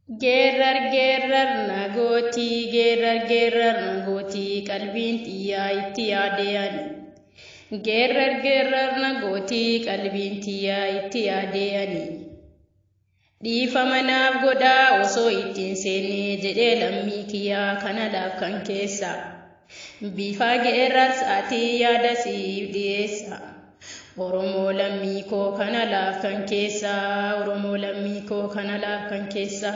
Geerrar geerrar na gootii, geerrar geerrar na gootii, qalbiin xiyyaa itti yaadee ani. Geerrar geerrar na gootii, qalbiin xiyyaa itti yaadee ani. Dhiifama naaf godhaa osoo ittiin seenne jedhee lammii kiyyaa kana laaf kan keessa. Bifa geerrarsaatii yaada siif dhiyeessa. Oromoo lammii koo kana laaf kan keessa. Oromoo lammii koo kana laaf kan keessa.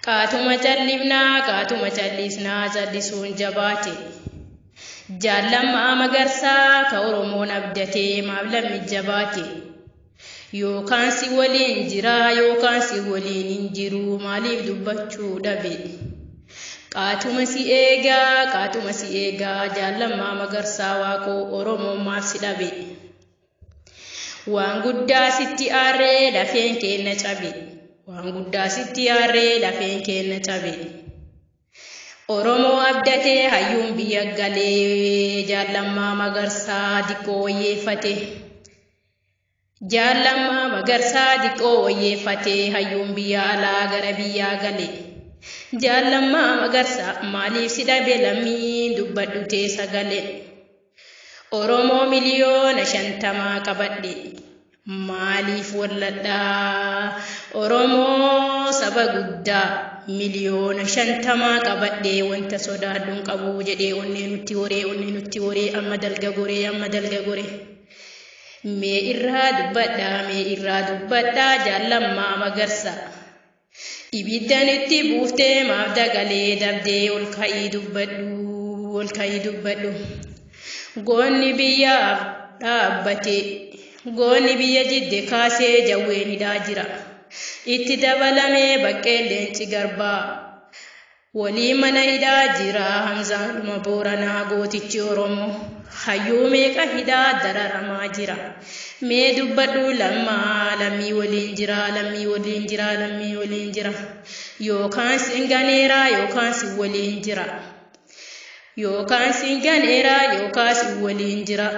Qaatuma callifnaa, qaatuma callisnaa, callisuun jabaate. Jaallammaa Magarsaa ka Oromoon abdatee maaf lammi jabaate. Yookaan si waliin jira, yookaan si waliin hin jiru, maaliif dubbachuu dhabe. Qaatuma si eegaa, qaatuma si eegaa, Jaallammaa Magarsaa Waaqoo, Oromoon maaf si dhabe. Waan guddaa sitti aarree lafeen keenna cabe. Waan guddaa sitti aarree lafeen keenna cabe. Oromoo abdatee hayyuun biyya galee Jaallammaa Magarsaa diqqoo wayyeeffate. Jaallammaa Magarsaa diqqoo wayyeeffate, hayyuun biyya alaa gara biyyaa gale. Jaallammaa Magarsaa maaliif si dhabe lammiin, dubbadhu tee sagalee. Oromoo 50,000,000 qabadhe maaliif walladhaa? Oromoo saba guddaa 50,000,000 qabadhe wanta sodaadhuun qabu jedhee onnee nutti horee, onnee nutti horee, amma dalga goree, amma dalga goree. Mee irraa dubbadhaa, mee irraa dubbadhaa, Jaallammaa Magarsaa. Ibidda nutti buuftee maaf dagalee dabdee, ol ka'ii dubbadhu, ol ka'ii dubbadhu. Goonni biyyaaf dhaabbate, goonni biyya jidde kaasee jawween hidhaa jira. Itti dabalamee baqqeen leenci garbaa. Walii mana hidhaa jira Hamzaan dhuma Booranaa gootichi Oromoo. Hayyuu meeqa hidhaa dararamaa jira. Mee dubbadhu lammaa, lammii waliin jira, lammii waliin jira, lammii waliin jira. Yookaan sin ganeeraa, yookaan sin waliin jira. Yookaan sin ganeeraa, yookaan sin waliin jira.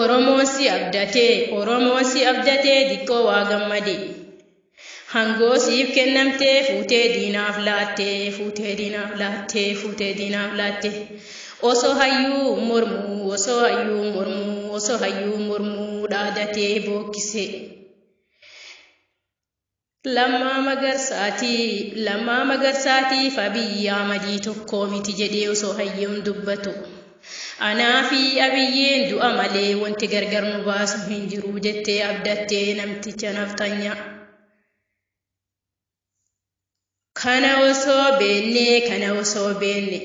Oromoon si abdatee, Oromoon si abdatee diqqoo waa gammade. Hangoo siif kennamtee fuutee diinaaf laattee, fuutee diinaaf laattee, fuutee diinaaf laattee. Osoo hayyuu mormuu, osoo hayyuu mormuu, osoo hayyuu mormuu dhaadatee bookkise. Lammaa Magarsaatii, Lammaa Magarsaatiif Abiyyi Ahmadii tokko miti jedhee osoo hayyuun dubbatu. Anaa fi Abiyyiin du'a malee wanti gargar nu baasu hin jiru jettee abdattee namticha nafxanyaa. Kana osoo beennee, kana osoo beenne,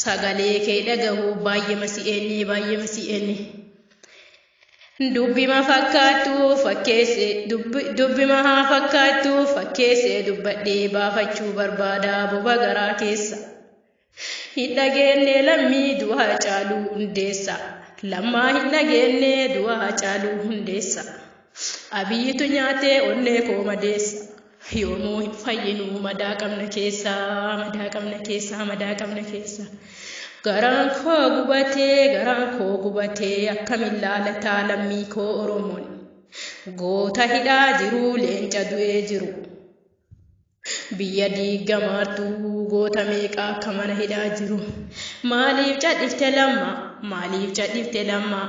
sagalee kee dhagahuu baay'ee masi'eenne, baay'ee masi'eenne. Dubbima fakkaattu fakkeesse, dubbima haa fakkaattu fakkeesse dubbadhee baafachuu barbaada boba garaa keessa. Hin dhageenne lammii du'a Hacaaluu Hundeessa. Lammaa hin dhageenne du'a Hacaaluu Hundeessa. Abiyyitu nyaatee onnee koo madeessa. Yoomuu hin fayyinu madaa qabna keessa, madaa qabna keessa, madaa qabna keessa. Garaan koo gubatee, garaan koo gubatee, akkamiin laalataa lammii koo Oromoon. Goota hidhaa jiru, leenca du'ee jiru. Biyya diigamaartuu goota meeqa akka mana hidhaa jiru. Maaliif cadhifte lamma? Maaliif cadhifte lamma?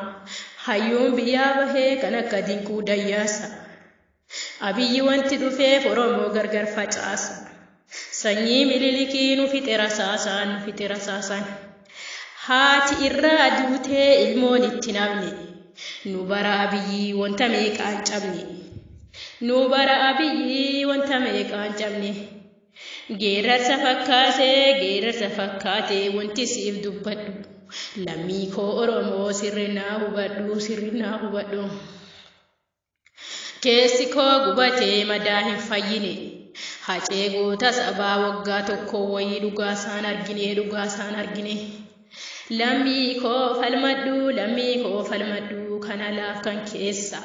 Hayyuun biyyaa bahee kan akka Dinquu Dayyaasa. Abiyyi wanti dhufeef Oromoo gargar facaasa. Sanyii Mililikii nu fixe rasaasaan, nu fixe rasaasaan. Haati irraa duutee ilmoon itti nafne. Nu bara Abiyyi wanta meeqaan cabne. Nu bara Abiyyi wanta meeqaan cabne. Geerarsa fakkaatee, geerarsa fakkaatee wanti siif dubbadhu. Lammii koo Oromoo sirrinaa hubadhu, sirrinaa hubadhu. Keessi koo gubatee madaa hin fayyine. Hacee goota sabaa waggaa tokko wayii dhugaa isaan argine, dhugaa isaan argine. Lammii koo falmadhu, lammii koo falmadhu, kana laaf kan keessa.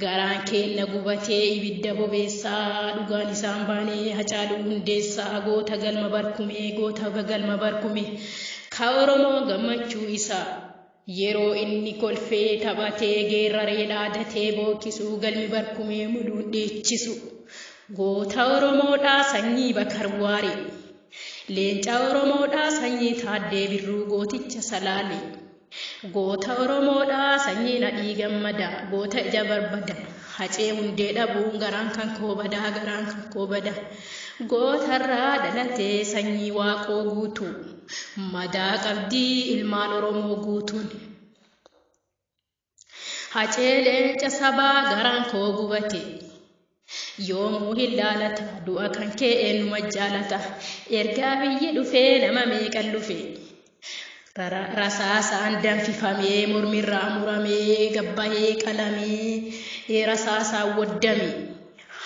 Garaan keenna gubatee ibidda bobeessaa, dhugaan isaan baanee Hacaaluu Hundeessaa goota galma barkumee, goota galma barkumee. Ka Oromoo gammachuu isaa. Yeroo inni kolfee taphatee geerraree dhaadatee bookkisuu galmi barkumee muluun dhiichisu. Goota Oromoodhaa sanyii Bakar Waaree. Leenca Oromoodhaa sanyii Taaddee Birruu gooticha Salaalee. Goota Oromoodhaa sanyii Nadhii Gammadaa goota ija barbada. Hacee hundee dhabuun garaan kan koo badaa garaan kan koo badaa. Gootarraa dhalatee sanyii Waaqoo guutuu. Madaa qabdii ilmaan Oromoo guutuun. Hacee leenca sabaa garaan koo gubate. Yoomuu hin laalata du'a kan kee eenyuma jaalata. Ergaa biyyi dhufee nama meeqan dhufe. Rasaasaan danfifamee mormirraa muramee gabbahee qalamee rasaasaan waddame.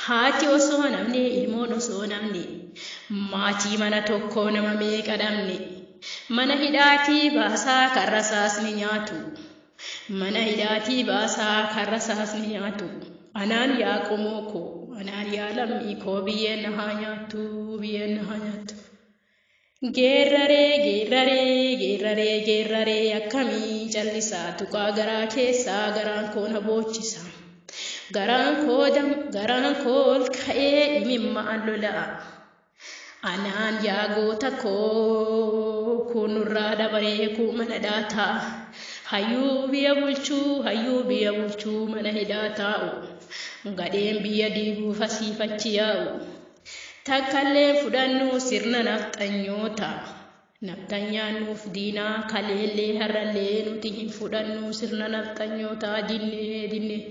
Haati osoo namni ilmoon osoo namni maatii mana tokkoo nama meeqa dhabne. Mana hidhaatii baasaa kan rasaasni nyaatu. Mana hidhaatii baasaa kan rasaasni nyaatu. Anaan yaa qomoo koo anaan yaa lammii koo biyyeen na haa nyaattu biyyeen na haa nyaattu. Geerraree geerraree geerraree geerraree akkamii callisaa tuqaa garaa keessaa garaan koo na boochisa. Garaan koo garaan koo ol ka'ee imimmaan lola'a. Anaan yaa goota koo kunurraa dabaree kuu mana dhaataa. Hayyuu biyya bulchuu hayyuu biyya bulchuu mana hidhaa taa'u. Gadheen biyya diiguuf asiif achi yaa'u. Takkallee fudhannu sirna nafxanyoota. Nafxanyaan nuuf diinaa kaleellee har'allee nuti hin fudhannu sirna nafxanyootaa dinnee dinnee.